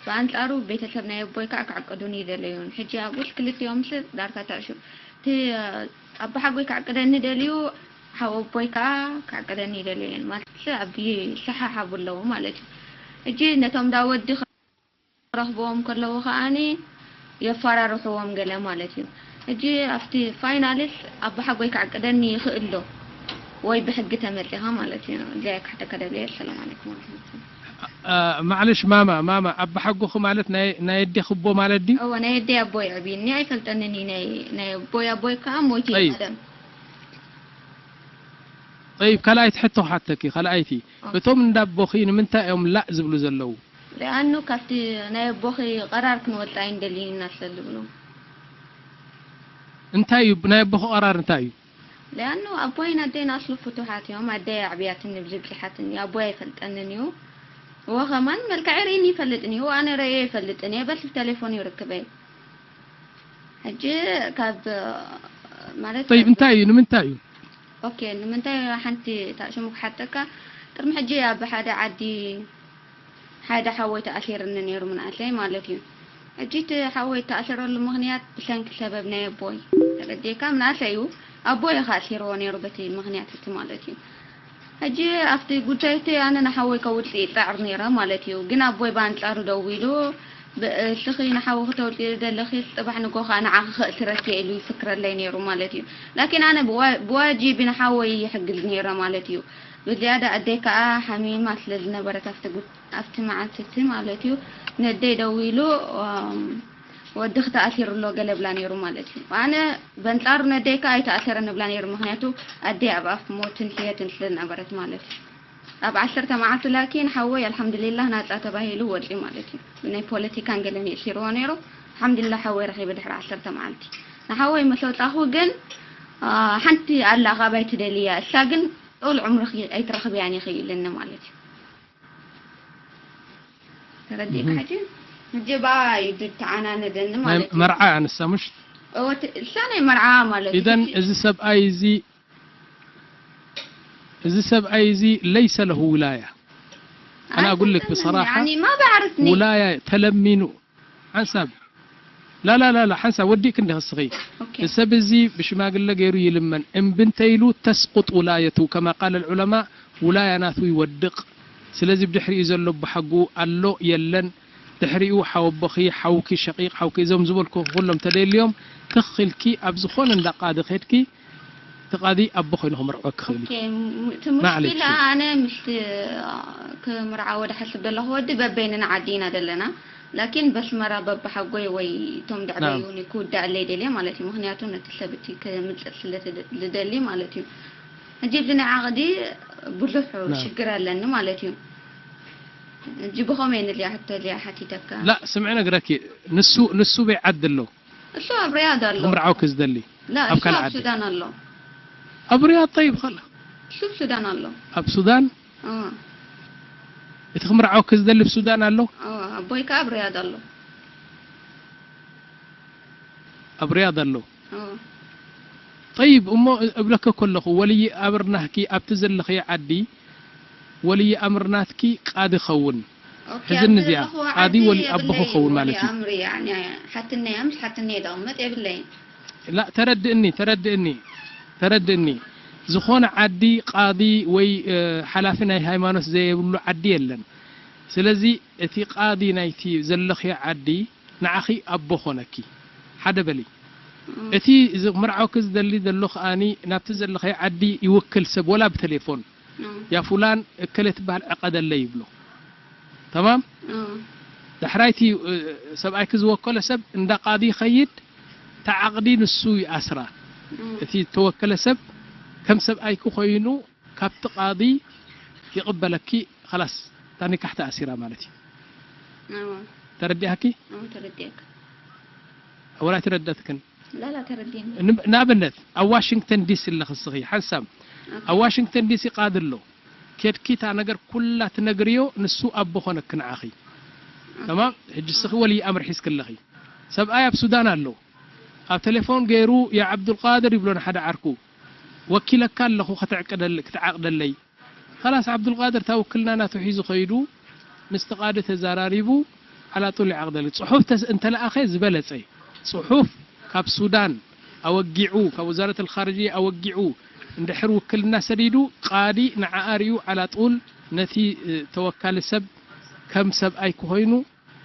ብኣንጻሩ ቤተሰብ ናይ ኣቦይ ከዓ ክዕቅዱኒ ይደለዩን። ሕጂ ኣብኡስ ክልቲኦም ምስ ዳርካ ተዕሹ። እቲ ኣቦሓጎይ ክዕቅደኒ ደልዩ፣ ሓው ኣቦይ ከዓ ክዕቅደኒ ይደለዩን። ማለት ኣብ ይሰሓሓቡ ኣለዉ ማለት እዩ። ሕጂ ነቶም ዳ ወዲ ክረኽብዎም ከለዉ ከዓኒ የፈራርሕዎም ገለ ማለት እዩ። ሕጂ ኣብቲ ፋይናልስ ኣቦሓጎይ ክዕቅደኒ ይኽእል ዶ? ወይ ብሕጊ ተመጺኻ ማለት እዩ። እዚኣ ክሓተካ ደልየ። ሰላም ዓለይኩም ወረሕመቱላህ። አ፣ ማዕለሽ ማማ፣ ማማ፣ ኣባሓጎኺ ማለት ናይ፣ ናይ ኣዴኺ ኣቦ ማለት ድዩ? እወ፣ ናይ ኣደይ ኣቦይ ዕብይኒ ኣይፈልጠንን እዩ። ናይ፣ ናይ ኣቦይ ኣቦይ ከዓ ሞይቱ እዩ ጠይብ። ቀደም። ጠይብ፣ ካልኣይቲ ሕቶ ክሓተኪ፣ ካልኣይቲ። ኦኬ። እቶም እንዳ ኣቦኺ ንምንታይ እዮም ላእ ዝብሉ ዘለዉ? ሊኣኑ ካብቲ ናይ ኣቦኺ ቀራር ክንወጽእ ኣይንደልይን ኢና ስለ ዝብሉ። እንታይ እዩ፣ ናይ ኣቦኺ ቀራር እንታይ እዩ? ሊኣኑ ኣቦይን ኣደይን ኣስሉ ፍቱሓት እዮም። ኣደይ ኣዕብያትኒ ብዝብዝሓትኒ፣ ኣቦይ ኣይፈልጠንን እዩ። እወ፣ ከማን መልክዐይ ርእይኒ ይፈልጥን እዩ። ኣነ ርእየ ይፈልጥን እየ። በስ ብቴሌፎን እዩ ርክበይ። ሕጂ ካብ፣ ማለት ጠይብ፣ ካብ እንታይ እዩ፣ ንምንታይ እዩ? ኦኬ፣ ንምንታይ ሓንቲ እታ ሽሙ ክሓተካ፣ ቅድሚ ሕጂ ኣብ ሓደ ዓዲ ሓደ ሓወይ ተኣሲርኒ ነይሩ ምንኣሰይ ማለት እዩ። ሕጂ እቲ ሓወይ እተኣሰረሉ ምኽንያት ብሰንኪ ሰበብ ናይ ኣቦይ፣ ተረዲእካ፣ ምንኣሰይ እዩ ኣቦይ እዩ ከኣሲርዎ ነይሩ በቲ ምኽንያት እቲ ማለት እዩ። ሕጂ ኣብቲ ጉዳይ እቲ ኣነ ንሓወይ ከውፅእ ይፅዕር ነይረ ማለት እዩ። ግን ኣቦይ ብኣንፃሩ ደው ኢሉ፣ ብ-፣ እስኺ ንሓውኺ ተውፅኢ ዘለኺ፣ ፅባሕ ንጎ ከዓ ንዓኺ ከእስረኪ እየ ኢሉ ይፍክረለይ ነይሩ ማለት እዩ። ላኪን ኣነ ብዋ-፣ ብዋጂቢ ንሓወይ ይሕግዝ ነይረ ማለት እዩ። ብዝያዳ ኣደይ ከዓ ሓሚማ ስለ ዝነበረት ኣብቲ ጉ-፣ ኣብቲ መዓልቲ እቲ ማለት እዩ፣ ነደይ ደው ኢሉ፣ እም፣ ወድኺ ተኣሲሩ ኣሎ ገለ ብላ ነይሩ ማለት እዩ። ኣነ በንጻሩ ነደይ ከዓ ኣይተኣሰረን እብላ ነይሩ፣ ምኽንያቱ ኣደይ ኣብ ኣፍ ሞትን ሕየትን ስለ ዝነበረት ማለት እዩ። ኣብ ዓሰርተ መዓልቲ ላኪን ሓወይ ኣልሓምዱሊላህ ናጻ ተባሂሉ ወጺኡ ማለት እዩ። ብናይ ፖለቲካን ገለን የእሲርዎ ነይሩ። ኣልሓምዱሊላህ ሓወይ ረኺበ ድሕሪ ዓሰርተ መዓልቲ። ንሓወይ ምስ ወጻኹ ግን፣ አ፣ ሓንቲ ኣላ ካባይ ትደልያ፣ እሳ ግን ጡል ዑምርኺ ኣይትረኽብያን ኢኺ ኢልኒ ማለት እዩ። ተረዲእካ እህ። ሕጂ? ሕጂ ብኣ እዩ ዝተዓናነደኒ ናይ ማለት እዩ። መርዓ ኣንሳ ምሽ? እወ፣ እቲ፣ እሳ ናይ መርዓ ማለት እዩ። ኢዘን እቲ እዚ ሰብኣይ እዚ፣ እዚ ሰብኣይ እዚ ለይሰ ለሁ ውላያ። ኣነ ኣጉልክ ኣይፈልጥን፣ ብሰራሓ ያኒ ማ ባዕርፍኒ። ውላያ ተለሚኑ ሓንሳብ፣ ላላላላ ሓንሳብ ወዲእክ እንዲኽ እስኺ። ኦኬ። ሰብ እዚ ብሽማግለ ገይሩ ይልመን እምቢ እንተይሉ ተስቁጥ ውላየቱ ከማ ቃለ ልዑለማ፣ ውላያ ናቱ ይወድቕ። ስለዚ ብድሕሪኡ ዘሎ ብሓጉ ኣሎ የለን፣ ድሕሪኡ ሓወቦኺ፣ ሓውኪ፣ ሸቂቕ ሓውኪ፣ እዞም ዝበልኩ ኩሎም ተደልዮም ትኽልኪ ኣብ ዝኾነ እንዳ ቃዲ ኸድኪ እቲ ቃዲ ኣቦ ኮይኑ ክምርዖ ክኽእል እዩ። ኦኬ፣ ም-፣ እቲ ማዕለሽ ሙሽኪላ ኣነ ምስቲ ክምርዓዎ ድሓስብ ዘለኹ ወዲ በበይንና ዓዲ ኢና ዘለና። ላኪን በስመራ በብሓጎይ ወይ እቶም ድዕበይ ናም። እውን ክውዳእለይ ደልየ ማለት እዩ። ምኽንያቱ ነቲ ሰብ እቲ ክምፅእ ስለ ትደ-፣ ዝደሊ ማለት እዩ። ሕጂ እዚ ናይ ዓቕዲ ብዙሕ ናም። ሽግር ኣለኒ ማለት እዩ። ሕጂ ብኸመይ ንልያ ሕቶ እዚኣ ሓቲተካ? ላ ስምዒ ነግረኪ፣ ንሱ፣ ንሱ በይ ዓዲ ኣሎ። እሱ ኣብ ሪያድ ኣሎ። ክምርዓውኪ ዝደሊ ላ ኣብ እሱ ካልእ ኣብ ዓዲ። ሱዳን ኣሎ። ኣብ ሪያድ ጠይብ ኸላ። እሱ ኣብ ሱዳን ኣሎ። ኣብ ሱዳን እ፣ እቲ ክምርዓውኪ ዝደሊ ኣብ ሱዳን ኣሎ። እ፣ ኣቦይ ከኣ ኣብ ሪያድ ኣሎ። ኣብ ሪያድ ኣሎ። እ፣ ጠይብ እሞ እብለከ ከለኹ ወልይ ኣምር ናህኪ ኣብቲ ዘለኽዮ ዓዲ ወልይ ኣምር ናትኪ ቃዲ ኸውን። ኦኬ፣ ሕዚ ኣብዚ ንዚኣ ዘለኹዎ ቃዲ ዓዲ ወሊ ኣቦኹ የብለይን ኸውን ወሊ ማለት እዩ። ኣምሪ፣ ያኒ ሓትነይ፣ ኣምስ ሓትነይ ደቕመጥ የብለይን። ላ ተረድእኒ፣ ተረድእኒ፣ ተረድእኒ። ዝኾነ ዓዲ ቃዲ ወይ፣ እ፣ ሓላፊ ናይ ሃይማኖት ዘየብሉ ዓዲ የለን። ስለዚ እቲ ቃዲ ናይቲ ዘለኽዮ ዓዲ ንዓኺ ኣቦ ኾነኪ። ሓደ በሊ። እም፣ እቲ እዚ ምርዓውኪ ዝደሊ ዘሎ ከኣኒ ናብቲ ዘለኽዮ ዓዲ ይውክል ሰብ ወላ ብቴሌፎን። እም፣ ያ ፉላን እከለ ትበሃል ዕቐደለይ ይብሎ። ተማም? እም፣ ዳሕራይቲ፣ እ፣ ሰብኣይኪ ዝወከሎ ሰብ እንዳ ቃዲ ይኸይድ፣ እታ ዓቕዲ ንሱ ይኣስራ። እም። እቲ ዝተወከለ ሰብ ከም ሰብኣይኪ ኮይኑ ካብቲ ቃዲ ይቕበለኪ፣ ኸላስ እታ ኒካሕ ተኣሲራ ማለት እዩ። እዎ። ተረዲኣኪ? እዎ፣ ተረዲኣካ። ወላ ኣይተረደትክን? ላላ ተረዲኒ። ን-፣ ንኣብነት ኣብ ዋሽንግተን ዲሲ ኣለኺ እስኺ ሓንሳብ። ኦኬ። ኣብ ዋሽንግተን ዲሲ ቃዲ ኣሎ። ኬድኪ እታ ነገር ኩላ ትነግርዮ፣ ንሱ ኣቦ ኾነኪ ንዓኺ። ተማም? ሕጂ እስኺ ወልይ ኣምር ሒዝኪ ኣለኺ። ሰብኣይ ኣብ ሱዳን ኣሎ። ኣብ ቴሌፎን ገይሩ፣ "ያ ዓብዱልቃድር" ይብሎ ንሓደ ዓርኩ፣ "ወኪለካ ኣለኹ፣ ከተዕቅደል-፣ ክትዓቕደለይ።" ኸላስ ዓብዱልቃድር እታ ውክልና ናቱ ሒዙ ኸይዱ፣ ምስቲ ቃዲ ተዘራሪቡ፣ ዓላጡል ይዓቕደልኪ። ጽሑፍ ተስ-፣ እንተለኣኸ ዝበለጸ። ጽሑፍ ካብ ሱዳን ኣወጊዑ፣ ካብ ወዛረት ኣልኻርጅያ ኣወጊዑ፣ እንድሕር ውክልና ሰዲዱ፣ ቃዲ ንዓኣ ርእዩ ዓላጡል ነቲ፣ እ፣ ተወካሊ ሰብ ከም ሰብኣይ ክኾይኑ፣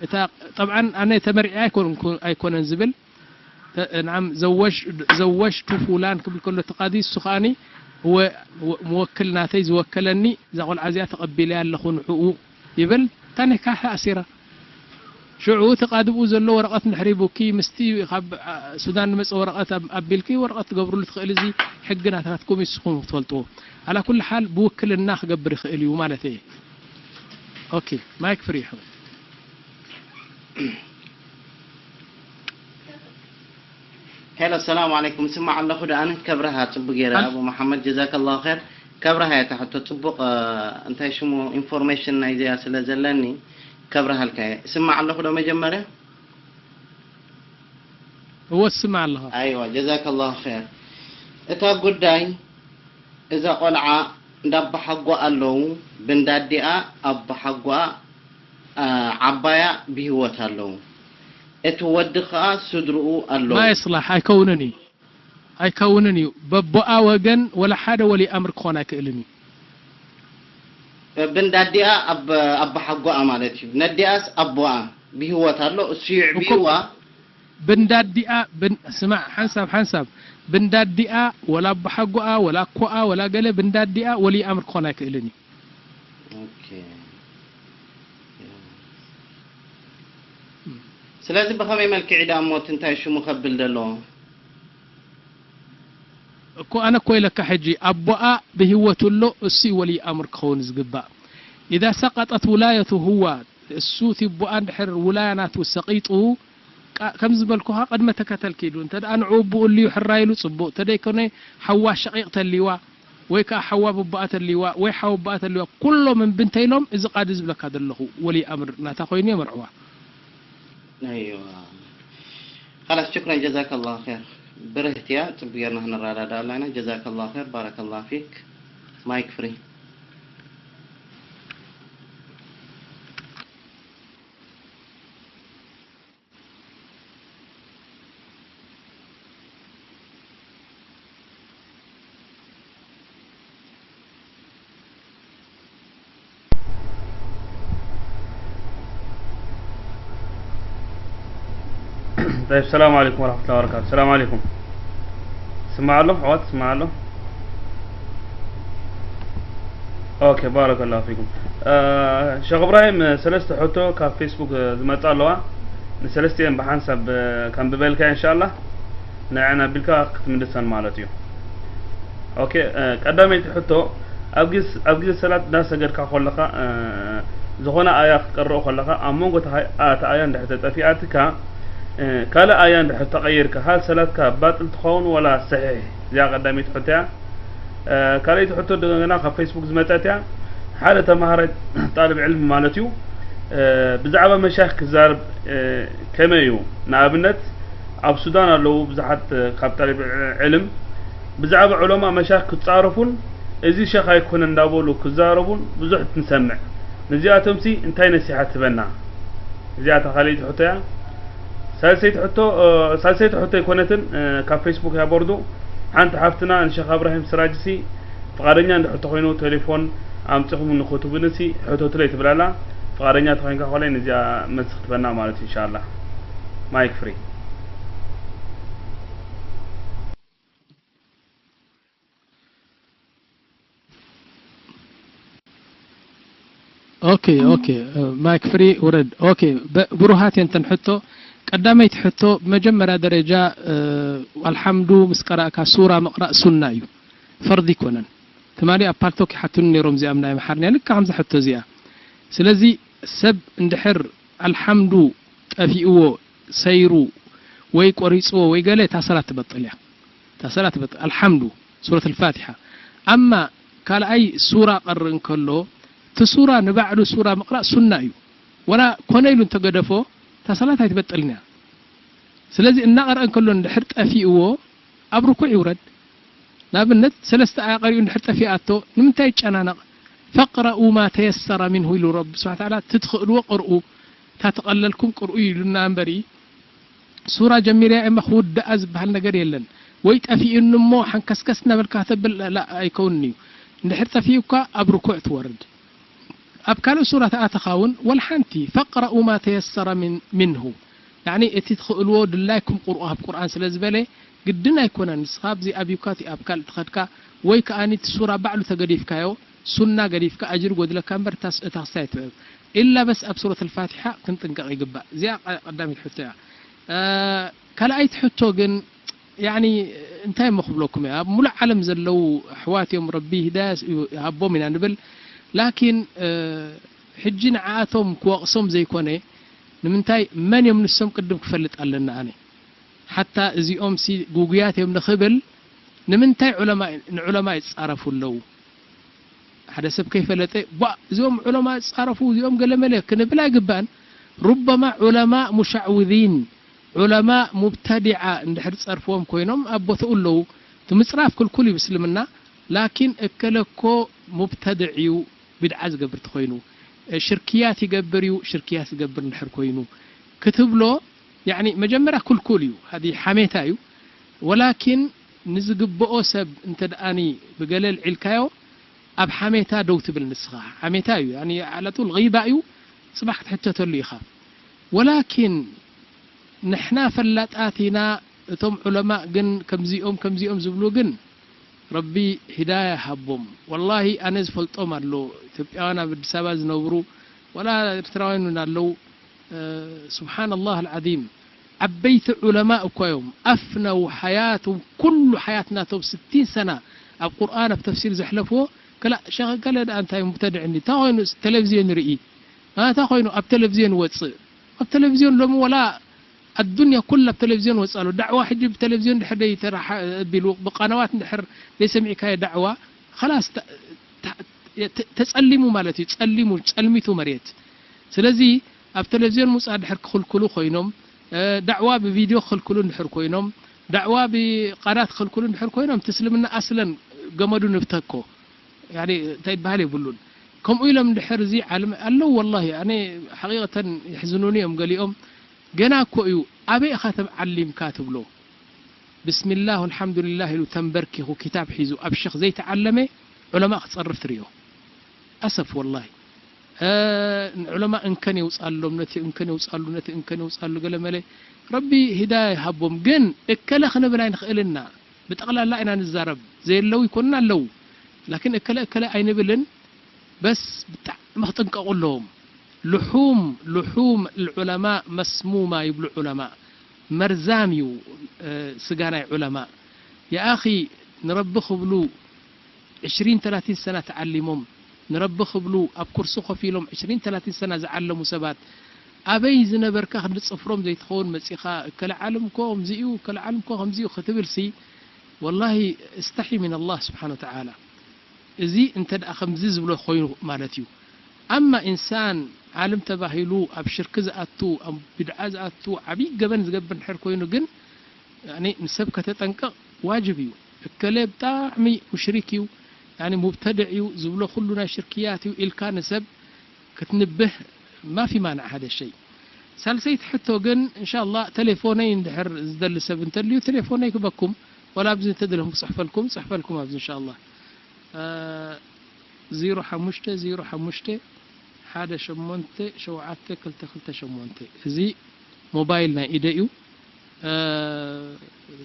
እታ፣ ጠብዓን ኣነ ተመርዒ ኣይኮንኩ-፣ ኣይኮነን ዝብል፣ ተ-፣ ናም ዘወጅ-፣ ዘወጅቱ ፉላን ክብል ከሎ እቲ ቃዲ፣ እሱ ከኣኒ፣ ወ-፣ ወ-፣ መወክል ናተይ ዝወከለኒ፣ እዛ ቆልዓ እዚኣ ተቐቢለያ ኣለኹ ንዕኡ ይብል፣ እታ ኒካሕ ተኣሲራ። ሽዑ እቲ ቃዲ ብኡ ዘሎ ወረቐት እንድሕር ሂቡኪ፣ ምስቲ ካብ፣ አ፣ ሱዳን ዝመጸ ወረቐት ኣብ-፣ ኣቢልኪ ወረቐት ትገብርሉ ትኽእል። እዚ ሕጊ ናታትኩም እዩ፣ ንስኹም ትፈልጥዎ። ዓላ ኩሉ ሓል ብውክልና ክገብር ይኽእል እዩ ማለት እየ። ኦኬ፣ ማይክ ፍሪ ይኹን። ሄሎ፣ ሰላም ዓለይኩም። ስማዕ ኣለኹ ደኣነ ከብረሃ ጽቡቅ ገይረ። ኣል- ኣቡ መሓመድ ጀዛከላሁ ኸይር። ከብረሃ እያ እታ ሕቶ ጽቡቅ፣ እ፣ እንታይ ሽሙ ኢንፎርሜሽን ናይ ዚኣ ስለ ዘለኒ ከብረሃልካ እየ። ስማዕ ኣለኹ ዶ መጀመርያ? እወ፣ ስማዕ ኣለኻ። ኣይዋ፣ ጀዛከላሁ ኸይር። እታ ጉዳይ እዛ ቆልዓ እንዳባሓጓ ኣለዉ፣ ብንዳዲኣ ኣባሓጓ፣ እ፣ ዓባያ ብህይወት ኣለዉ። እቲ ወዲ ኸኣ ስድርኡ ኣለዉ። ማ የስላሕ ኣይከውንን እዩ። ኣይከውንን እዩ። በቦኣ ወገን ወላ ሓደ ወሊ ኣምር ክኾን ኣይክእልን እዩ። ብንዳዲኣ ኣብ ኣባሓጎኣ ማለት እዩ። ነዲኣስ ኣቦኣ ብህይወት ኣሎ፣ እሱ እኮ ይዕብይዋ። ብንዳዲኣ፣ ብን-፣ ስማዕ፣ ሓንሳብ፣ ሓንሳብ። ብንዳዲኣ ወላ ኣባሓጎኣ ወላ ኣኮኣ ወላ ገለ ብንዳዲኣ ወሊ ኣምር ክኾን ኣይክእልን እዩ። ኦኬ። ስለዚ ብኸመይ መልክዕ እዩ ደኣ እሞ እቲ እንታይ ሽሙ ከብል ዘለዎ? እኮ ኣነ እኮ ኢለካ ሕጂ ኣቦኣ ብህይወቱ ኣሎ፣ እሱ እዩ ወልይ ኣምር ክኸውን ዝግባእ። ኢዛ ሰቀጠት ውላየቱ ሁዋ፣ እሱ እቲ ኣቦኣ እንድሕር ውላያ ናቱ ሰቂጡ፣ ቃ-፣ ከም ዝበልኩኻ ቅድመ ተከተል ኪዱ። እንተ ደኣ ንዕኡ ኣቦኡ ልዩ ሕራይ ኢሉ ጽቡቕ፣ እንተ ደይኮነ ሓዋ ሸቂቕ ተልይዋ፣ ወይ ከኣ ሓዋ ብኣቦኣ ተልይዋ፣ ወይ ሓው ኣቦኣ ተልይዋ፣ ኩሎም እምቢ እንተ ኢሎም፣ እዚ ቃዲ ዝብለካ ዘለኹ ወልይ ኣምር ናታ ኮይኑ የመርዕዋ። ኣይዋ። خلاص፣ ሽክረን ጀዛከላሁ ኸይር። ብርህት እያ፣ ጽቡቅ ጌርና ክንረዳዳእ ኣለና። ጀዛከላሁ ኸይር፣ ባረከላሁ ፊክ። ማይክ ፍሪ። طيب، السلام عليكم ورحمة الله وبركاته. السلام عليكم. ስማዕ ኣሎ ኣሕዋት፣ ስማዕ ኣሎ። ኦኬ፣ ባረከላሁ ፊኩም። እ፣ ሸኽ እብራሂም፣ ሰለስተ ሕቶ ካብ ፌስቡክ ዝመጻ ኣለዋ። ንሰለስቲኤን ብሓንሳብ፣ እ፣ ከንብበልካ ኢንሻኣላህ። ንዐን ኣቢልካ ክትምልሰን ማለት እዩ። ኦኬ፣ እ፣ ቀዳመይቲ ሕቶ፣ ኣብ ግስ-፣ ኣብ ግዜ ሰላት እንዳሰገድካ ከለኻ፣ እ፣ ዝኾነ ኣያ ክትቀርኦ ከለኻ፣ ኣብ መንጎ እታ ኣያ እንድሕር ተጠፊኣትካ፣ እ፣ ካልእ ኣያ እንድሕር ተቐይርካ፣ ሃል ሰላትካ ባጥል ትኸውን ወላ ሰሒሕ? እዚኣ ቀዳመይቲ ሕቶ እያ። እ፣ ካልኣይቲ ሕቶ እንደገና ካብ ፌስቡክ ዝመጸት እያ። ሓደ ተማሃራይ ጣልብ ዕልሚ ማለት እዩ፣ እ፣ ብዛዕባ መሻይኽ ክዛረብ፣ እ፣ ከመይ እዩ? ንኣብነት ኣብ ሱዳን ኣለዉ ብዙሓት፣ እ፣ ካብ ጣልብ ዕልም ብዛዕባ ዑለማ መሻይኽ ክጻረፉን እዚ ሸኽ ኣይኮነን እንዳበሉ ክዛረቡን ብዙሕ ንሰምዕ። ንዚኣቶምሲ እንታይ ነሲሓ ትበና? እዚኣ እታ ካልኣይቲ ሕቶ እያ። ሳልሰይቲ ሕቶ፣ እ፣ ሳልሰይቲ ሕቶ ኣይኮነትን፣ እ፣ ካብ ፌስቡክ እያ ቦርዱ። ሓንቲ ሓፍትና ንሸኽ እብራሂም ስራጅሲ ፍቓደኛ እንድሕር ተኾይኑ ቴሌፎን ኣምጺኹም ንኽትብንሲ ሕተቱለይ ትብል ኣላ። ፍቓደኛ ተኾይንካ ኮለይ ነዚኣ መልሲ ክትበና ማለት እዩ ኢንሻኣላህ። ማይክ ፍሪ። ኦኬ፣ ኦኬ፣ እ፣ ማይክ ፍሪ ውረድ። ኦኬ፣ በ-፣ ብሩሃት እየን እተን ሕቶ። ቀዳመይቲ ሕቶ፣ ብመጀመርያ ደረጃ፣ እ፣ ኣልሓምዱ ምስ ቀራእካ ሱራ ምቕራእ ሱና እዩ፣ ፈርዲ ኣይኮነን። ትማሊ ኣብ ፓልቶክ ይሓቱኒ ነይሮም እዚኣ ናይ ኣምሓርኛ፣ ልክዕ ከምዛ ሕቶ እዚኣ። ስለዚ ሰብ እንድሕር ኣልሓምዱ ጠፊእዎ፣ ሰይሩ፣ ወይ ቆሪጽዎ ወይ ገለ፣ እታ ሰላት ትበጥል እያ። እታ ሰላት ትበጥል። ኣልሓምዱ፣ ሱረት ኣልፋቲሓ። ኣማ ካልኣይ ሱራ ቀርእ እንከሎ፣ እቲ ሱራ ንባዕሉ ሱራ ምቕራእ ሱና እዩ። ወላ ኮነ ኢሉ እንተገደፎ፣ እታ ሰላት ኣይትበጥልን እያ። ስለዚ እናቐርአ እንከሎ እንድሕር ጠፊእዎ፣ ኣብ ርኩዕ ይውረድ። ንኣብነት፣ ሰለስተ ኣያ ቀሪኡ እንድሕር ጠፊኣቶ፣ ንምንታይ ይጨናነቕ? ፈቅረኡ ማ ተየሰረ ሚንሁ ኢሉ ረቢ ስብሓነ ወተዓላ፣ እቲ ትኽእልዎ ቅርኡ። እታ ተቐለልኩም ቅርኡ ኢሉና እምበሪ፣ ሱራ ጀሚርያ እማ ክውድኣ ዝበሃል ነገር የለን። ወይ ጠፊኡኒ እሞ ሓንከስከስ እናበልካ ከተብል ላ ኣይከውንን እዩ። እንድሕር ጠፊኡካ ኣብ ርኩዕ ትወርድ። ኣብ ካልእ ሱራ ተኣተኻ እውን ወላ ሓንቲ ፈቅረኡ ማ ተየሰረ ምን-፣ ምንሁ፣ ያዕኒ እቲ ትኽእልዎ ድላይኩም ቅርኡ ኣብ ቁርኣን ስለ ዝበለ ግድን ኣይኮነን። ንስኻ ኣብዚ ኣብዩካ እቲ ኣብ ካልእ ትኸድካ ወይ ከኣ እቲ ሱራ ባዕሉ ተገዲፍካዮ ሱና ገዲፍካ ኣጅሪ ጎድለካ እምበር እታ ስ-፣ እታ ክስታይ ትብዕብ። ኢላ በስ ኣብ ሱረት ኣልፋቲሓ ክንጥንቀቕ ይግባእ። እዚኣ ቀ-፣ ቀዳመይቲ ሕቶ እያ። እ፣ ካልኣይቲ ሕቶ ግን፣ ያዕኒ፣ እንታይ እሞ ክብለኩም እየ? ኣብ ሙሉእ ዓለም ዘለዉ ኣሕዋት እዮም፣ ረቢ ሂዳያ ስ-፣ ይሃቦም ኢና ንብል። ላኪን፣ እ፣ ሕጂ ንዓኣቶም ክወቕሶም ዘይኮነ፣ ንምንታይ መን እዮም ንሶም ቅድም ክፈልጥ ኣለና ኣነ። ሓታ እዚኦምሲ ጉጉያት እዮም ንኽብል፣ ንምንታይ ዑለማ፣ ንዑለማ ይጻረፉ ኣለዉ? ሓደ ሰብ ከይፈለጠ፣ "ቧ፣ እዚኦም ዑለማ ይጻረፉ፣ እዚኦም ገለመለ" ክንብል ኣይግባእን። ሩበማ ዑለማ ሙሻዕውዚን፣ ዑለማ ሙብተዲዓ እንድሕር ጸርፍዎም ኮይኖም ኣብ ቦታኡ ኣለዉ። እቲ ምጽራፍ ክልኩል እዩ ብእስልምና፣ ላኪን እከለ እኮ ሙብተድዕ እዩ፣ ቢድዓ ዝገብር ተኾይኑ፣ ሽርክያት ይገብር እዩ፣ ሽርክያት ዝገብር እንድሕር ኮይኑ ክትብሎ፣ ያዕኒ መጀመርያ ክልኩል እዩ፣ ሃዚ ሓሜታ እዩ። ወላኪን ንዝግብኦ ሰብ እንተ ደኣኒ ብገለ ኣልዒልካዮ፣ ኣብ ሓሜታ ደው ትብል ንስኻ። ሓሜታ እዩ፣ ያዕኒ ዓለጡል ጊባ እዩ፣ ጽባሕ ክትሕተተሉ ኢኻ። ወላኪን ንሕና ፈላጣት ኢና፣ እቶም ዑለማእ ግን ከምዚኦም ከምዚኦም ዝብሉ ግን ረቢ ሂዳያ ሃቦም። ወላሂ ኣነ ዝፈልጦም ኣሎ፣ ኢትዮጵያውያን ኣብ ኣዲስ ኣበባ ዝነብሩ፣ ወላ ኤርትራውያን እውን ኣለዉ። እ፣ ሱብሓነላህ ኣልዓዚም፣ ዓበይቲ ዑለማእ እኳ እዮም። ኣፍነው ሓያቶም፣ ኩሉ ሓያት ናቶም ስቲን ሰና ኣብ ቁርኣን ኣብ ተፍሲር ዘሕለፍዎ። ከላ ሸኽ ገለ ደኣ እንታይ ሙብተድዕ እንዲ፣ እንታይ ኮይኑ ቴሌቪዝዮን ይርኢ? እ፣ እንታይ ኮይኑ ኣብ ቴሌቪዝዮን ይወጽእ? ኣብ ቴሌቪዝዮን ሎሚ ወላ ኣዱንያ ኩላ ኣብ ቴሌቪዝዮን ወጽእ ኣሎ። ዳዕዋ ሕጂ ብቴሌቪዝዮን ድሕር ደይ ተራሓ-፣ ኣቢሉ ብቃናዋት እንድሕር ደይ ሰሚዕካዮ ዳዕዋ፣ ኸላስ ተ-፣ ተ-፣ ተ-፣ ተጸሊሙ ማለት እዩ። ጸሊሙ፣ ጸልሚቱ መሬት። ስለዚ ኣብ ቴሌቪዝዮን ምውጻእ ድሕር ክኽልክሉ ኮይኖም፣ እ፣ ዳዕዋ ብቪድዮ ክኽልክሉ እንድሕር ኮይኖም፣ ዳዕዋ ብቃናት ክኽልክሉ እንድሕር ኮይኖም፣ እቲ እስልምና ኣስለን ገመዱ ንብተኮ። ያኒ እንታይ ይበሃል የብሉን። ከምኡ ኢሎም እንድሕር እዚ ዓለም ኣለዉ፣ ወላሂ ኣነ ሓቂቀተን የሕዝኑኒ እዮም ገሊኦም። ገና እኮ እዩ፣ ኣበይ ኢኻ ተዓሊምካ ትብሎ? ብስሚላህ ወልሓምዱሊላህ ኢሉ ተንበርኪኹ ኪታብ ሒዙ ኣብ ሸኽ ዘይተዓለመ ዑለማእ ክጸርፍ ትርእዮ። ኣሰፍ ወላሂ። እ፣ ንዑለማእ እንከን የውጻሎም፣ ነቲ እንከን የውጻሉ፣ ነቲ እንከን የውጻሉ፣ ገለ መለ። ረቢ ሂዳያ ይሃቦም። ግን እከለ ክንብል ኣይንኽእልና። ብጠቕላላ ኢና ንዛረብ። ዘየለዉ ይኮኑና ኣለዉ። ላኪን እከለ እከለ ኣይንብልን። በስ ብጣዕሚ ክጥንቀቑ ኣለዎም። ልሑም፣ ልሑም ልዑለማእ መስሙማ ይብሉ ዑለማእ። መርዛም እዩ፣ እ፣ ስጋ ናይ ዑለማእ። የኣኺ፣ ንረቢ ክብሉ ዕሽሪን ተላቲን ሰና ተዓሊሞም፣ ንረቢ ክብሉ ኣብ ኩርሲ ኮፍ ኢሎም ዕሽሪን ተላቲን ሰና ዝዓለሙ ሰባት፣ ኣበይ ዝነበርካ ክንዲ ጽፍሮም ዘይትኸውን መጺኻ፣ እከለ ዓለም እኮ ከምዚ እዩ፣ እከለ ዓለም እኮ ከምዚ እዩ ክትብልሲ፣ ወላሂ፣ እስተሒ ሚን ኣላህ ስብሓነ ወተዓላ። እዚ እንተ ደኣ ከምዚ ዝብሎ ኮይኑ ማለት እዩ። ኣማ ኢንሳን ዓለም ተባሂሉ ኣብ ሽርክ ዝኣቱ፣ ኣብ ቢድዓ ዝኣቱ፣ ዓብዪ ገበን ዝገብር እንድሕር ኮይኑ ግን፣ ያኒ ንሰብ ከተጠንቅቕ ዋጅብ እዩ። እከለ ብጣዕሚ ሙሽሪክ እዩ፣ ያኒ ሙብተድዕ እዩ፣ ዝብሎ ኩሉ ናይ ሽርክያት እዩ ኢልካ ንሰብ ክትንብህ ማፊ ማንዕ ሓደ ሸይ። ሳልሰይቲ ሕቶ ግን፣ እንሻላ፣ ቴሌፎነይ እንድሕር ዝደሊ ሰብ እንተልዩ፣ ቴሌፎነይ ክበኩም፣ ወላ ኣብዚ እንተደለኹም ክጽሕፈልኩም፣ ጽሕፈልኩም ኣብዚ፣ እንሻላ። እ፣ ዜሮ ሓሙሽተ ዜሮ ሓሙሽተ ሓደ ሸሞንተ ሸውዓተ ክልተ ክልተ ሸሞንተ። እዚ ሞባይል ናይ ኢደ እዩ። እ፣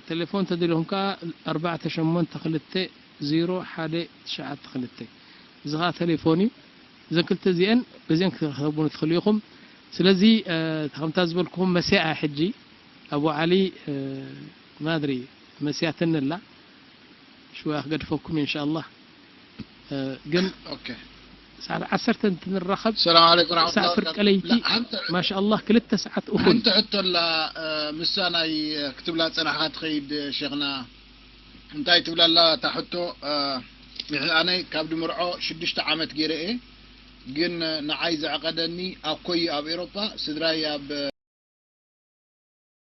ቴሌፎን ተደሊኹም ከኣ ኣርባዕተ ሸሞንተ ክልተ ዜሮ ሓደ ትሽዓተ ክልተ። እዚ ከኣ ቴሌፎን እዩ። እዘን ክልተ እዚአን በዚአን ክትረኸቡኒ ትኽእሉ ኢኹም። ስለዚ፣ እ፣ ከምታ ዝበልኩኹም መስያ እያ ሕጂ። ኣቡ ዓሊ፣ እ፣ ማድሪ መስያትኒ ኣላ። ሽወያ ክገድፈኩም እየ፣ እንሻኣላህ። እ፣ ግን ኦኬ። ሰዓት ዓሰርተ እንትንራኸብ፣ ሰላም ዓለይኩም ወራሕመቱላሂ ክሳዕ ፍርቂ ወበረካቱ። ለይቲ፣ ላ፣ ሓንቲ ማሻኣላህ፣ ክልተ ሰዓት እኹል። ሓንቲ ሕቶ ኣላ፣ እ፣ ምሳ ናይ፣ እ፣ ክትብላ ጸናሕካ ትኸይድ፣ እ፣ ሼኽና። እንታይ ትብላ ኣላ እታ ሕቶ? እ፣ ንሕ-፣ ኣነ ካብ ድምርዖ ሽዱሽተ ዓመት ገይረ እየ፣ ግን፣ እ፣ ንዓይ ዘዕቐደኒ ኣኮይ ኣብ ኤሮጳ፣ ስድራይ ኣብ፣ እ፣